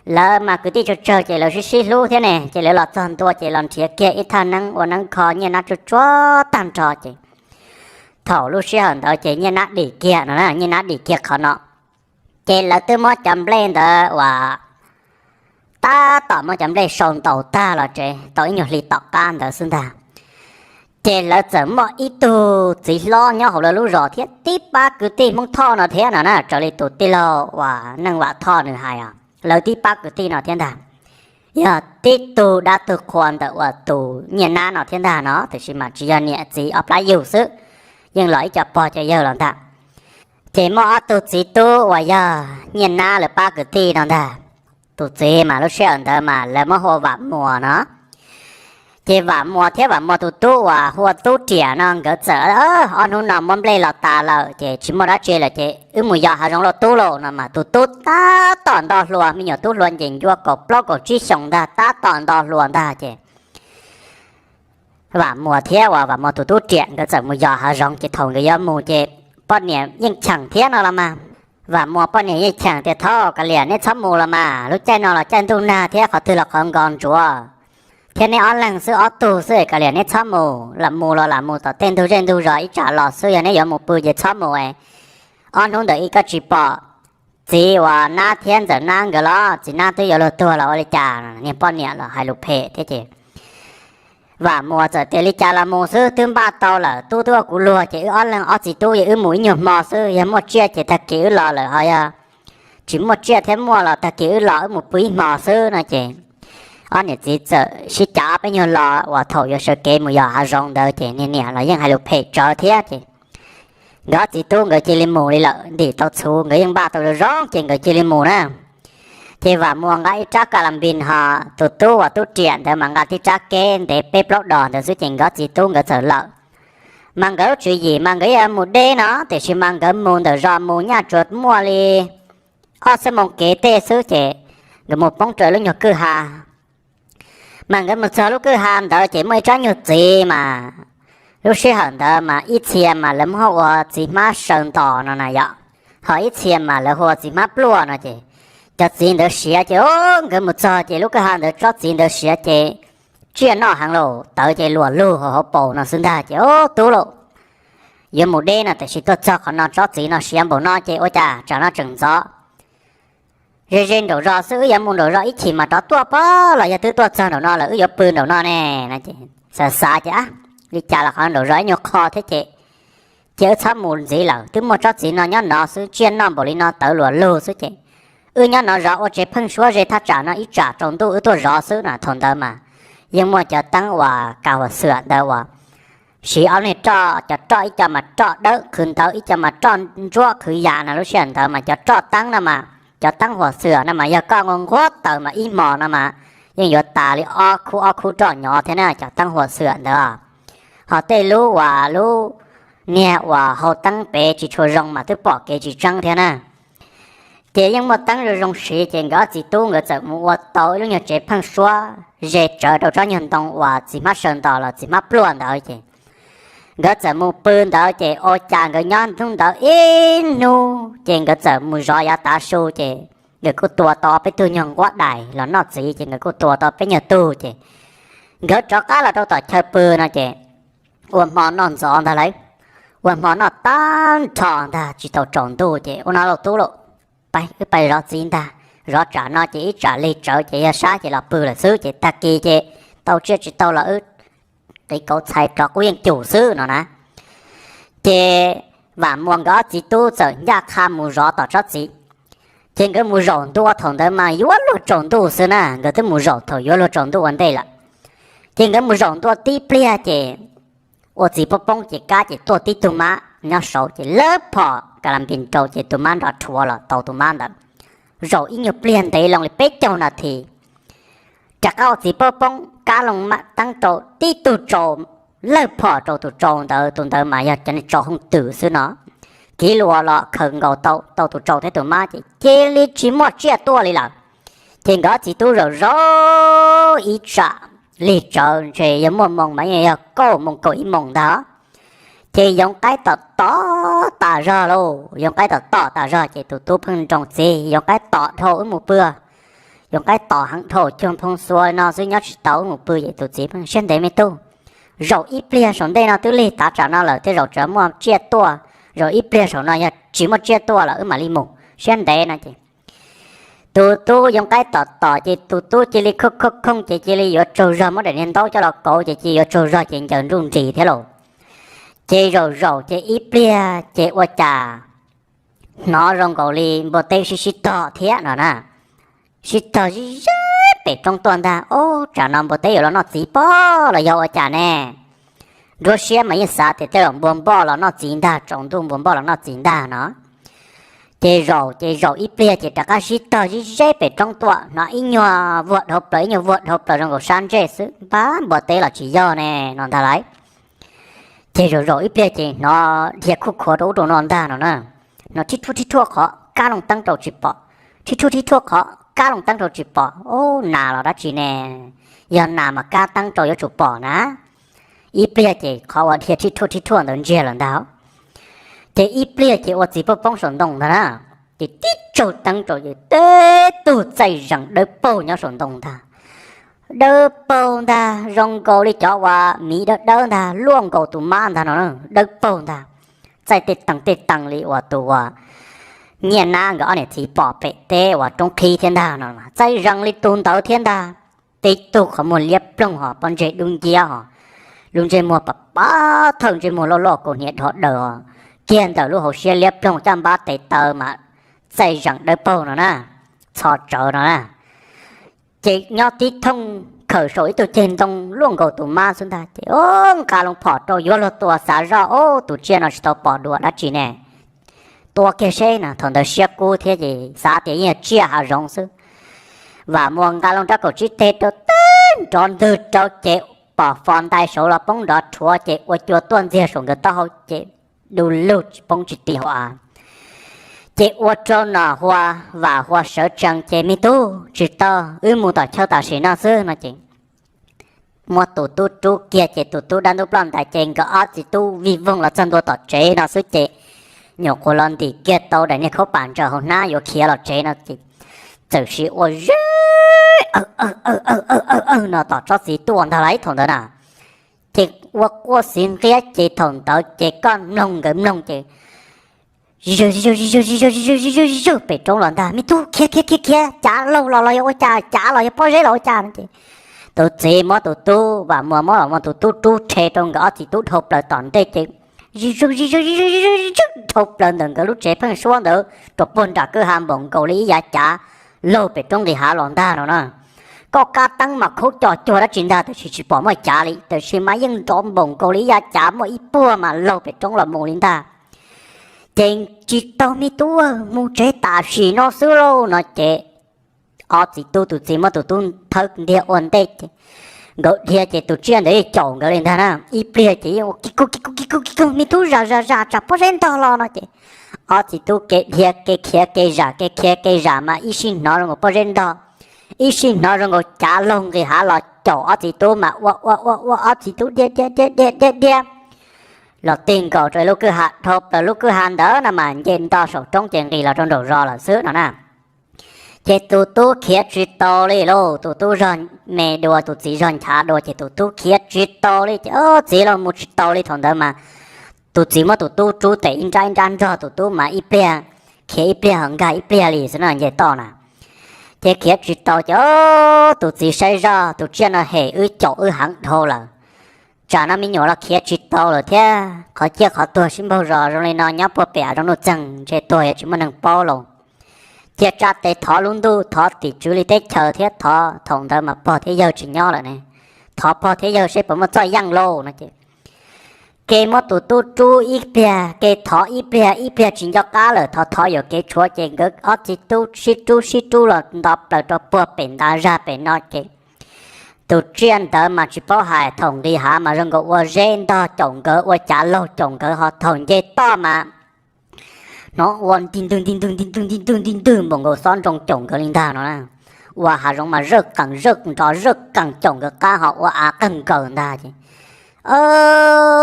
lawv mas kwv tij tsawg tsawg ces lawv sib sib hlub thiab ne ces lawv los txog ntua ces los nrhiav kiag ib thaj neeb ua neeb kho Nyiaj Nab tsuag tsuag tag nrho ces thaum lub sij hawm ntawd ces Nyiaj Nab dim kiag no, Nyiaj Nab dim kiag qhov no ces lawv twb muab cov nplej ntawd uas tab tom muab cov nplej sau ntaus tag los tsev tau ib nyuag hli tom qab ntawd xwb ntag. Ces lawv txawm muaj ib tug txiv hlob nyob hauv lawv lub zos thiab tib pab kwv tij Hmoob Thoj no thiab no na, raws li tus tij laug uas Neej Vam Thoj nws hais os, lawv tib pab kwv tij no thiab ntag. Yog tib tug dab tug qhua ntawm uas tus Nyiaj Nab no thiab ntag no, tiam sis mas tsis yog niam txiv ob plab yug xwb, yeej los ib co pog co yawg los ntag. Ces muaj ob tug txiv tub uas yog Nyiaj Nab lawv pab kwv tij no ntag. Tus txiv mas lub sij hawm ntawd mas lawv muab hu ua Vam Muas no. Ces Vam Muas thiab Vam Muas tus tub uas hu ua Tub Riam no nkawd txawm, ob hnub no muab nplej los tas lawm ces tsis muaj dab tsi lawm ces wb mus yos hav zoov lauj tub lauj no mas tus tub tab tom nto hluas, me nyuam tub hluas ncees ncua kaum plaub kaum tsib xyoos ntag, tab tom nto hluas ntag ces Vam Muas thiab uas Vam Muas tus tub Riam nkawd txawm mus yos hav zoov ces thaum nkawd yuav mus ces poj niam yeej cheem thiab no los mas. Vam Muas poj niam yeej cheem tias, Thaub, kav liam, neb txhob mus los mas, lub caij no los caij ntuj nag thiab qhov twg los qhov nkos ntsuav, thiab neb ob leeg xwb ob tug xwb, kav liam neb txhob mus, lam mus los lam mus tom tej ntug zej ntug zos ib tsam los xwb, yog neb yuav mus pw ces txhob mus. Ob hnub ntawd ib koj tsis pom txiv uas Nab thiab Ntxawm Nab nkawd los, txiv Nab twb yuav luag tuag los ua li cas? Niag poj niam los hais lus phem thiab ces Vam Muas txawm tias, Li cas los mus xwb, twb npaj tau lawm, tub twb ua kuv luag ces wb ob leeg ob txiv tub yog wb mus ib nyuag hmo xwb, yog muaj tsiaj ces tag kis wb los lawm, ho yog tsis muaj tsiaj thiab muaj los tag kis wb los wb mus pw ib hmo xwb no ces ob niam txiv txawm sib cav ob peb nyuag lo uas thaum yuav sawv kev mus yos hav zoov ntawd ces niag niam los yeej hais lus phem tsawv thiab ces nkawd ob txiv tub nkawd cia li mus li lawm, ntim tau txhuv nkawd yeej npaj tau zoo zoo ces nkawd cia li mus na. Ces Vam Muas nqa ib rab ka la npis ho tus tub uas Tub Riam ntawd mas nqa tib rab keb ntev peb plaub dos ntawd xwb ces nkawd ob txiv tub nkawd txawm lawm. Mas nkawd tswv yim mas nkawd yuav mus deb no tiam sis mas nkawd mus ntawm zos mus nyaj tsuas muaj li ob xuab moos kev tej xwb ces nkawd mus poob rau lub nyuag kwj ha. Mas nkawd mus txog lub kwj ha ntawd ces muaj ib tsob nyuag txiv mas lub sij hawm ntawd mas ib txhia mas lawv muab hu ua txiv hmab saw ntos no na yom, ho ib txhia mas lawv hu ua txiv hmab pluaj no ces cov txiv ntawd siav ces nkawd mus txog ces lub kwj ha ntawd tsob txiv ntawd siav ces tsiaj noj heev lauj, tawv ces luam lug hauv paus no xwb ntag ces, Tub lauj, yuav mus deb no tiam sis tuaj txog qhov no tsob txiv no siav npaum no ces ua cas tsam no tseem ntxov ze ze nraum zos xwb, wb yuav mus nraum zos ib chim mas rov tuaj pob los yog twb tuaj txog nraum no lawm wb yuav pw nraum no ne. Xav xav ces, Ab, li cas los qhov nraum zos ib nyuag qho thiab ces cia wb txhob mus ntxiv lawm, twb muaj tsob txiv no nyob no xwb, tsiaj noj npaum li no tawv luam lug xwb ces wb nyob no zov ua tsev pheeb suab ze thaj tsam no ib tsam tsaus ntuj wb tuaj zov xwb no. Thaum ntawd mas yeej muaj cov teeb uas ka huam xwam ntawd uas siv ob leeg roj, cov roj ib co mas roj dawb qhwv ntawd, ib co mas roj ntsuab qhwv yam no. Lub sij hawm ntawd mas cov roj teeb no mas Cov teeb huam xwm no mas yog koj nquag nquag taws mas ib hmos no mas yeej yuav tas li ob khub ob khub roj nyov thiab na, cov teeb huam xwm ntawd. Ho tej lub uas lub niag uas hau teeb pem tsis tshua zoo mas twb pom kev tsis tseeb thiab na. Ces yeej muaj teeb zoo zoo siv, ces nkawd ob txiv tub nkawd txawm mus ua tau ib lub nyuag tsev pheeb suab ze tsawv rau tsob nyuag ntoo uas txiv hmab saw ntos los txiv hmab pluaj ntawd. Ces nkawd txawm mus pw ntawd, ces ua cas nkawd nyob hnub ntawd ib hnub ces nkawd txawm mus zov yav tav su, ces nkawd kuj tua tau peb tug nyuag nquab dais los noj txiv, ces nkawd kuj tua tau peb nyuag tug. Ces nkawd rov qab los rau tom chaw pw no ces ua hmo noj ntxov ntag lauj. Ua hmo noj tag nrho ntag tsis tau tsaus ntuj, ces ua no lauj tub lauj, peb wb pais zov txiv ntag. Zov tsam no ces ib tsam lig tsawv ces yog sab ces los pw lawm xwb, ces tag kis ces tau tsiaj tsis tau los wb qiv kauv txhais rov qub yeej cum xwb no na. Ces Vam Muas nkawd ob txiv tub txawm ncaj qha mus zov tom tsob txiv. Ces nkawd mus zaum ntua thaum ntawd mas yuav luag tsaus ntuj xwb na, nkawd twb mus zaum thaum yuav luag tsaus ntuj ua ntej lawm. Ces nkawd mus zaum ntua tib pliag ces ua txiv poob poob ces kab ces tuaj tib tug mab nyob saud, ces lawv phom ka la npis nrau ces tus mab nrov rhuav los tau tus mab ntawd. Zaum ib nyuag pliag ntev loo li peb caug nas this, rov qab ua txiv poob poob kab loo teeb rau tib tug tsau, lawv phom rau tus tsau ntawd, tus ntawd mas yog cov niag tsau hooj twm xwb no. Kiv luas los khaws nkaus tau tau tus tsau thiab tus mab ces cia li tsis muaj tsiaj tuaj li lawm. Ces nkawd ob txiv tub zaum zaum ib tsam lig tsawv ntshe yog muaj moo mas yeej yog kaum moo kaum ib moo ntag. Ces yoov qaib tom tom tas zog lauj, yoov qaib tom tom tas zog ces tus tub pheej nroo txiv, yoov qaib tom dhau wb mus pw, yoov qaib tom heev dhau cuag nphoo xua no xwb nyob tsis tau wb mus pw. Ces tus txiv pheej siab ntev me tub, zaum ib pliag saum ntej no twb lig tav tsam no lawm, tej zaum tseem muaj tsiaj tuaj, zaum ib pliag saum no yog tsis muaj tsiaj tuaj los wb mam li mus, siab ntev no ces tus tub yoov qaib tom tom ces tus tub cia li khooj khooj khooj ces cia li yuav tsaug zog, muab daim niag ntaub coj los kauv ces cia li yuav tsaug zog ces ncaws nruj nris thiab lauj. Ces zaum zaum ces ib pliag ces ua cas hnov zoo nkaus li npua teb sib sib tog thiab no na. Sib tog sib zeb pem roob tuaj ntag. Ub, tsam no npua teb yuav los noj txiv pob los yog ua cas ne? Nruab siab mas yeej xav tias tej zaum npua npoj los noj txiv ntag, tsaus ntuj npua npoj los noj txiv ntag no. Ces zaum ces zaum ib pliag ces rov qab sib tog sib zeb pem roob tuaj, hnov ib nyuag vuag dhau plaws ib nyuag vuag dhau plaws zoo nkaus sab ntsej xwb, npab npua teb los tsis yog ne no ntag lauj. Ces zaum zaum ib pliag ces hnov dhia khuj khuav rau ub rau no ntag no na. Hnov thib thuaj thib thuaj qhov kab loo teeb rau tsis pom, thib thuaj thib thuaj qhov kab loo teeb rau tsis pom. Ub, nas los dab tsi ne? Yog nas mas kab teeb rau yuav tsum pom na. Ib pliag ces qhov uas dhia thib thuaj thib thuaj ntawd ntsiag lawm ntag. Ces ib pliag ces ua txiv poob poob saum ntoo ntag na. Ces tib tsaug teeb rau ces teb tug txaij zees dawb paug nyob saum ntoo ntag. Dawb paug ntag, zoo nkaus li cov uas miv dawb dawb ntag, luaj nkaus tus mab ntag no, dawb paug ntag. Txaij tej tees tej tees li uas tus uas Nyiaj Nab nkawd ob niam txiv pom pem teb uas roob qhib thiab ntag no, txaij zees li tus ntawd thiab ntag. Tib tug qhov muag liab ploog ho pob ntseg dub nciab ho, lub ntsej muag pam pab thawj ntsej muag loj loj kaus hniav dhov daws ho, kiag ntawm lub hauv siab liab ploog caj npab tes taw mas txaij zees dawb paug no na, txho tsawv no na. Ces nyob tib thooj khawm saum ib tug ceg ntoo luaj nkaus tus mab xwb ntag. Ces o, nqa loo phom rau yuav luag tua xav zoj, o, tus tsiaj no tsis tau pom dua dab tsi ne, tua kiag seb no. Thaum ntawd siab kub thiab ces xav tias yeej yog tsiaj hav zoov xwb. Vam Muas nqa loo rab kaum tsib teg rau teb nrov ntwg rau ces pom fos ntais saud los poob nrov rhuav ces ua cua tuaj ntxiag saum nkawd taub hau ces du lug tsis poob tsis tib hauv av. Ces ua rau Nom Hua, Vam Hua sawv tsees ces, me tub, tsis tau, wb mus tom chaw tam sim no xwb no ces muab tus tub rub kiag ces tus tub dab ntub ploj ntais ces nkawd ob txiv tub vij voog los txog ntua tom tsev no xwb ces nyuam qhuav los ntim kiag tau daim niag khaub pam ntsaws hauv hnab yuav khiav los tsev no ces txawm sis ua zeb awg awg awg awg awg awg no tom tsob txiv tuaj ntag lauj thaum ntawd na. Ces ua quaj xiv nqiab ces thaum ntawd ces koj mloog nkawd mloog ces zig zug zig zug zig zug zig zug zig zug zig zug pem roob los ntag, me tub khiav khiav khiav khiav, cav laug los los yog ua cas, cav los yog pob zeb los ua cas no ces tus txiv muab tus tub, Vam Muas muab los muab tus tub rub rhe rau nkawd ob txiv tub dhau plaws tom ntej ces zig zug zig zug zig zug zig zug dhau plaws ntawm nkawd lub tsev pheeb suab ntawd rau puag nram kwj ha npaum nkaus li ib yav cav laug pem roob nqis hav los ntag no na. Koj kab teeb mas khaub co cuag dab tsi ntag, tab sis tsis pom muaj cav li, tab sis mas yeej nrov npaum nkaus li ib yav cav muaj ib puag mas laug pem roob los mus li ntag. Ces tsis tau, me tub, mus tsev tam sim no xwb lauj no ces ob txiv tub, tus txiv muab tus tub thawb ntiag ua ntej ces nkawd dhia ces tus tsiaj ntawd yeej caum nkawd li ntag na. Ib pliag ces yeej ua ki ku ki ku ki ku ki ku, me tub, zam zam zam tsam pob zeb ntog los no ces ob txiv tub kev dhia kev khiav kev zam kev khiav kev zam mas ib sij hnov zoo nkaus pob zeb ntog, ib sij hnov zoo nkaus cav laug nqis hav los caum ob txiv tub mas ua ua ua ua ob txiv tub dhia dhia dhia dhia dhia dhia los tig nkaus rau lub kwj ha, dhau plaws lub kwj ha ntawd no mas nce nto saum roob ces nqis los rau nraum zos lawm xwb no na. Ces tus tub khiav tsis tau li lauj, tus tub zog me dua, tus txiv zog nchav dua ces tus tub khiav tsis tau li ces ob txiv los mus tsis tau li. Thaum ntawd mas tus txiv muab tus tub rub tes ib nrab ib nrab nrog tus tub mas ib pliag khiav ib pliag ho nkag ib pliag li xwb no nce toj na. Ces khiav tsis tau ces tus txiv saib zoj tus tsiaj no hem wb caum wb heev dhau lawm, tsam no me nyuam los khiav tsis tau lawm thiab qhov ciaj qhov tuag sib npaug zos zoo li no nyob puag pem hav zoov nuj txeeg ntshe tuag yuav tsis muaj neeg paub los. Cia tsa tes thov lub ntuj, thov tim tswv li teb chaws thiab thov, thaum ntawd mas pog thiab yawg tsis nyob lawm ne, thov pog thiab yawg seb puas muaj txoj yeej lauj no ces ke muab tus tub rub ib pliag ke thov ib pliag, ib pliag tsis nco qab lawm, thov thov yuam kev tshuav ces nkawd ob txiv tub sib rub sib rub los nto plaws rau puag pem ntav zag pem no ces tus tsiaj ntawd mas tsis paub hais, thaum nqis hav mas zoo nkaus ua zeb ntog caum nkawd, ua cav laug caum nkawd, ho thaum nce toj mas hnov ua nti ntwg nti ntwg nti ntwg nti ntwg nti ntwg npaum nkaus xob nroo caum nkawd li ntag no na. Ua hav zoov mas zawj qees zawj nrov zawj qees caum nkawd qab ho ua av qeeg nkaws ntag ces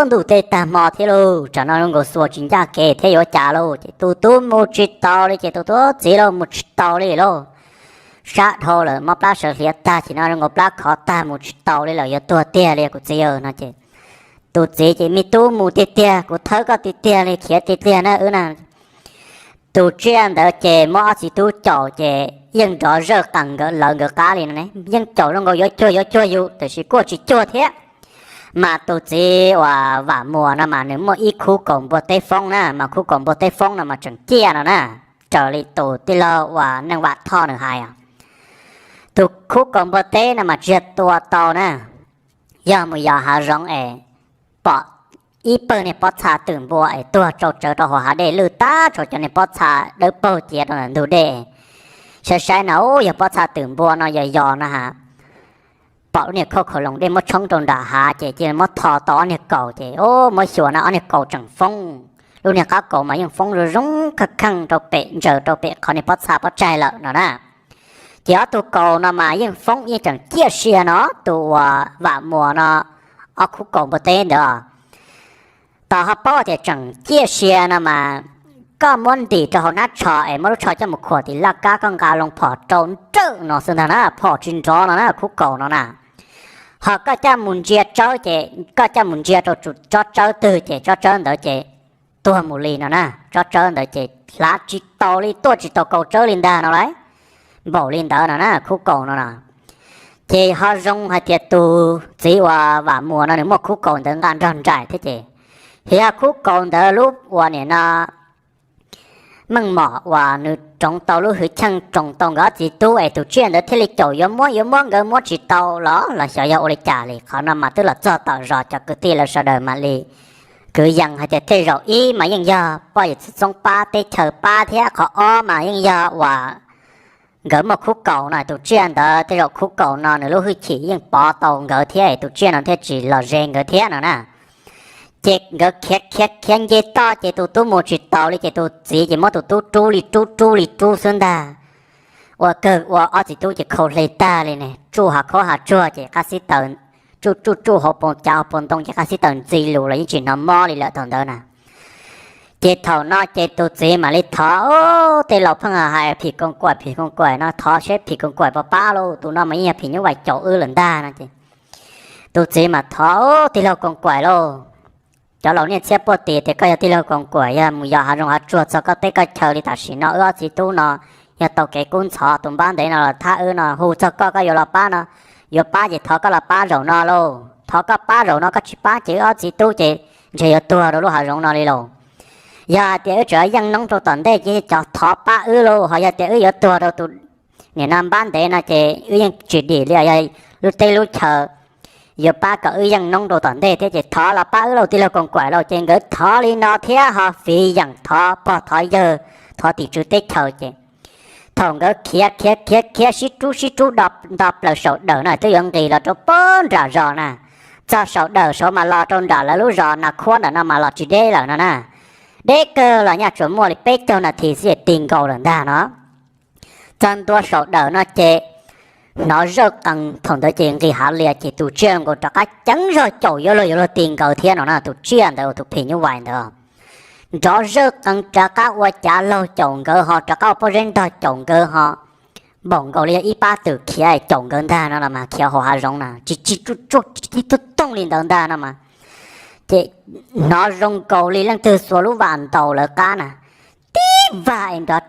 ntuj teb tag hmo thiab lauj, tsam no zoo nkaus xuas tsis ncaj kev thiab yuav cas lauj ces tus tub mus tsis tau li ces tus tub txiv los mus tsis tau li lauj. Sab dhau lawm, mob plab sawv hliav tag, ces no zoo nkaus plab khov tag mus tsis tau li lawm, yuav tuag tiag li kuv txiv no ces tus txiv ces me tub mus tiag tiag, kuv thawb koj tiag tiag li, khiav tiag tiag na wb na. Tus tsiaj ntawd ces muab ob txiv tub caum ces yeej nrov zawj qees nkawd lawv nkawd qab li no ne, yeej caum zoo nkaus yuav cuag yuav cuag yus tiam sis kuj tsis cuag thiab. Mas tus txiv uas Vam Muas no mas nws muaj ib khub kaus npua teb foob na, mas khub kaus npua teb foob no mas tseem ciaj no na, raws li tus tij laug uas Neej Vam Thoj nws hais. Tus khub kaus npua teb no mas tsis yog tua tau na, yog mus yos hav zoov es pom ib pawg niag pob txha twm npua es tuag tsau tsawv rau hauv hav dej, lwj tag tsau cov niag pob txha dawb paug cia rau ntawm ntug dej. Saib saib no yog pob txha twm npua no yog yos no ha, pom lub niag khauj khaum loos dej muab tshoob rau nram hav ces cia muab tho tau ob niag kaus ces muab xyuas na ob niag kaus tseem foob, lub niag qab kaus mas yeej foob zoo zoo kheej kheej rau pem ntsaws rau pem qhov niag pob txha pob tsaig lawm no na. Ces ob tug kaus no mas yeej foob yeej tseem ciaj sia no, tus uas Vam Muas no ob khub kaus npua teb ntawd tos ho paub tias tseem ciaj sia no mas koj muab ntim rau hauv hnab tsho es muab lub tsho coj mus khuam tim laj kab, koj nqa loo phom rau nrawm no xwb ntag na, phom tsis nrov no na khub kaus no na. Ho koj coj mus ntsia tsawb ces koj coj mus ntsia rau tsob tsawb twg ces tsob tsawb ntawd ces tuag mus li no na, tsob tsawb ntawd ces hlav tsis tau li, tuaj tsis tau kaus tsawb li ntag no lauj. Npaum li ntawd no na khub kaus no na. Ces ho zoo hais tias tus txiv uas Vam Muas no nws muaj khub kaus ntawd nqa nrog nraim thiab ces, yog khub kaus ntawd lub uas nim no meej mom uas nws roov tau lub hwv cheej roos tau nkawd ob txiv tub es tus tsiaj ntawd thiaj li caum yuav muab yuav muab nkawd muab tsis tau los los xyov yog ua li cas li. Qhov no mas twb los txog tom zos cov kwv tij lawv sawv daws mam li kwv yees hais tias tej zaum ib mas yeej yog poj yawm txwv txoob pab teb chaws pab thiab qhov ob mas yeej yog uas nkawd muaj khub kaus no, tus tsiaj ntawd tej zaum khub kaus no nws lub hwj chim yeej pov tau nkawd thiab tus tsiaj no thiaj tsis los ze nkawd thiab no na. Ces nkawd khiav khiav khiav nce toj ces tus tub mus tsis taus li ces tus txiv ces muab tus tub rub li rub rub li rub xwb ntag. Ua kawg ua ob txiv tub ces khau hle tag li ne, tsuj hav khaub hav tsuag ces qab xib taws, tsuj tsuj tsuj hauv paus cav hauv paus ntoo ces qab xib taws ntxi lus los yeej tsis hnov mob li lawm thaum ntawd na. Ces thaum no ces tus txiv mam li thov, tej laus pheej hais phim koos kaim phim koos kaim no, thov seb phim koos kaim puas pab lauj, tus no mas yeej yog phim nyuj vais caum wb lawm ntag no ces tus txiv mas thov, tij laug koos kaim lauj, cov laus niaj txhiab puag tim tias koj yog tij laug koos kaim, yog mus yos hav zoov hav tsuag txog koj teb koj chaw li tam sim no wb ob txiv tub no yog tau kev kub ntxhov, tus npab ntev no los thab wb no, hu txog koj koj yuav los pab no, yuav pab ces thov koj los pab zaum no lauj, thov koj pab zaum no, koj tsis pab ces wb ob txiv tub ces ntshe yuav tuag rau lub hav zoov no li lauj. Yog hais tias wb tseem yeej noob rau tom ntej ces cov thov pab wb lauj, ho yog tias wb yuav tuag rau tus nim no npab ntev no ces wb yeej tsis dim li, yog lub teb lub chaw yuav pab kom wb yeej noob rau tom ntej thiab ces thov los pab wb lauj tij laug Koos Kaim lauj. Ces nkawd thov li no thiab ho fiv yeem thov pog thov yawg, thov tim tswv teb chaws ces thaum nkawd khiav khiav khiav khiav sib rub sib rub nto plaws saum dawm no twb yuav nqis los rau pem nram zos na. Txog saum dawm saud mas los rau nram lawv lub zos Nas Khuab ntawm no mas los tsis deb lawm no na. Deb kawg los nyaj tsuas muaj li peb caug nas this xwb ces tig nkaus lawm ntag no. Txog ntua saum dawm no ces hnov zawj qees, thaum ntawd ces nqis hav lias ces tus tsiaj nkaus rov qab ceev zog caum yuav luag yuav luag tig nkaus thiab no na. Tus tsiaj ntawd uas tus phim nyuj vais ntawd nrov zawj qees rov qab ua cav laug caum nkawd ho rov qab ua pob zeb ntog caum nkawd ho npaum nkaus li yog ib pab twm khiav caum nkawd ntag no los mas khiav hauv hav zoov na tsis tsis tsuj tsuj tib tug tooj li ntawd ntag no mas. Ces hnov zoo nkaus li leej twg xuas lub vas ntaus lawv qab na, tib vag es nrov,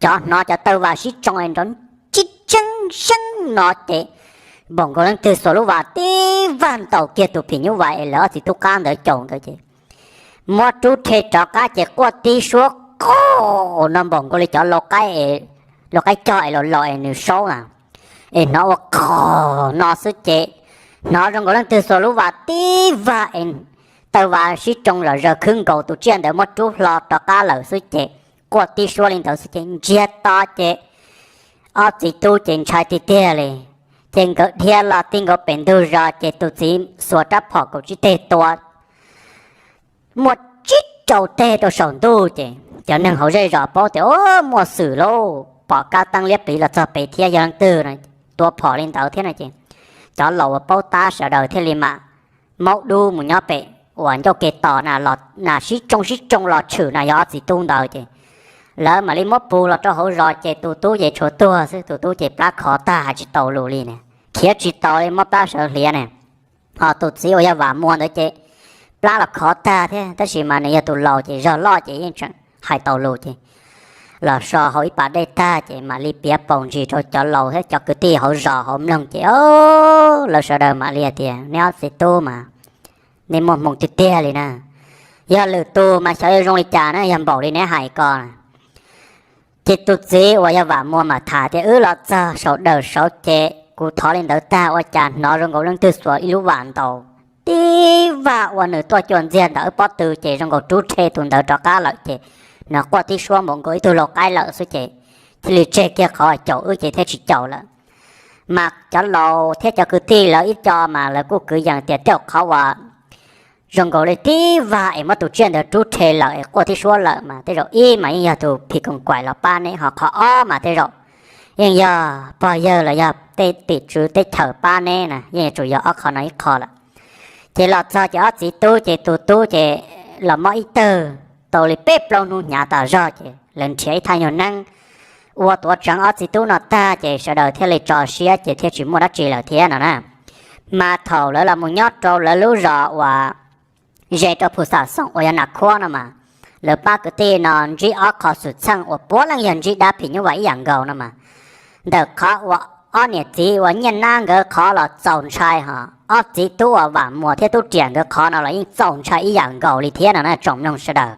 cov hnov cov taw vas sib tsoo es nrov tsis tseeb zeeb no ces npaum nkaus leej twg xuas lub vas tib vag ntaus kiag tus phim nyuj vais es lawv ob txiv tub qab ntawd caum nkawd ces muab rub rhe rov qab ces quaj tib suab qo no npaum nkaus li cov lau qaib, lau qaib cog es laus laus es nws saub na, es hnov ua qo no xwb ces hnov zoo nkaus leej twg xuas lub vas tib vag es taw vas sib tsoo zom zaws khwb nkaus tus tsiaj ntawd muab rub hlo rov qab lawm xwb ces quaj tib suab li ntawd xwb ces ntsiag to ces ob txiv tub ces ntshai tiag tiag li. Ces nkawd dhia los ti nkaus pem ntug zos ces tus txiv xuas rab phom kaum tsib teg tua muaj tsib rau teg rau saum ntuj ces cov neeg hauv zej zos paub tias o muaj xwm lauj, pom kab teeb liab pliv los txog pem thiab yog leej twg no tua phom li ntawd thiab no ces cov laus uas paub tab sawv daws thiaj li mam maub dub mus nyob pem uas ncauj ke tos na los na sib tsoo sib tsoo los tshwm na yog ob txiv tub ntawd ces lawv mam li muab puag los rau hauv zos ces tus tub ces tshuav tuag xwb, tus tub ces plab khov tag hais tsis tau lus li ne, khiav tsis tau li mob plab sawv hliav ne. Ho tus txiv uas yog Vam Muas ntawd ces plab los khov tag thiab tab sis mas nws yog tus laus ces zog loj ces yeej tseem hais tau lus ces los so hauv ib pas dej tag ces mam li piav paus ntsis rau cov laus thiab cov kwv tij hauv zos hauv mloog ces o lawv sawv daws mam li hais tias neb ob txiv tub mas nej muaj hmoo tiag tiag li na. Yog lwm tus mas xyov yuav zoo li cas na yog npaum li neb hais ko. Ces tus txiv uas yog Vam Muas mam tham tias wb los txog saum dawm saud ces kuv thov li ntawd tag ua cas hnov zoo nkaus leej twg xuas ib lub vas ntaus tib vag ua nws tuaj cuag ntxiag ntawm wb pob tw ces zoo nkaus rub rhe tus ntawd rov qab lawm ces nws quaj tib suab npaum nkaus ib tug lau qaib lawm xwb ces thiaj li tseg kiag qhov caum wb ces thiaj tsis caum lawm. Mas cov laus thiab cov kwv tij lawv ib co mas lawv kuj kwv yees tias tej zaum qhov uas zoo nkaus li tib vag es muab tus tsiaj ntawd rub rhe lawm es quaj tib suab lawm mas tej zaum ib mas yeej yog tus phim koos kaim los pab neb, ho qhov ob mas tej zaum yeej yog pog yawg los yog tej tim tswv teb chaws pab neb na, yeej yuav tsum yog ob qho no ib qho lawm. Ces los txog ces ob txiv tub ces tus tub ces los mob ib tawg tau li peb plaub hnub hnyav tas zog ces lawv nrhiav ib thaj nyuag neeb ua tuav tseev ob txiv tub no tag ces sawv daws thiaj li tso siab ces thiaj tsis muaj dab tsi lawm thiab no na. Mas thaum lawv los mus nyob rau lawv lub zos uas ze rau Phu Xam Xoom uas yog Nas Khuab no mas, lawv pab kwv tij no ntsib ob qho xwm txheej uas puav leej yog ntsib dab phim nyuj vais ib yam nkaus no mas, ntawm qhov uas ob niam txiv uas Nyiaj Nab nkawd qhov los txaus ntshai ho ob txiv tub uas Vam Muas thiab Tub Riam nkawd qhov no los yeej txaus ntshai ib yam nkaus li thiab no na tsoom mloog sawv daws.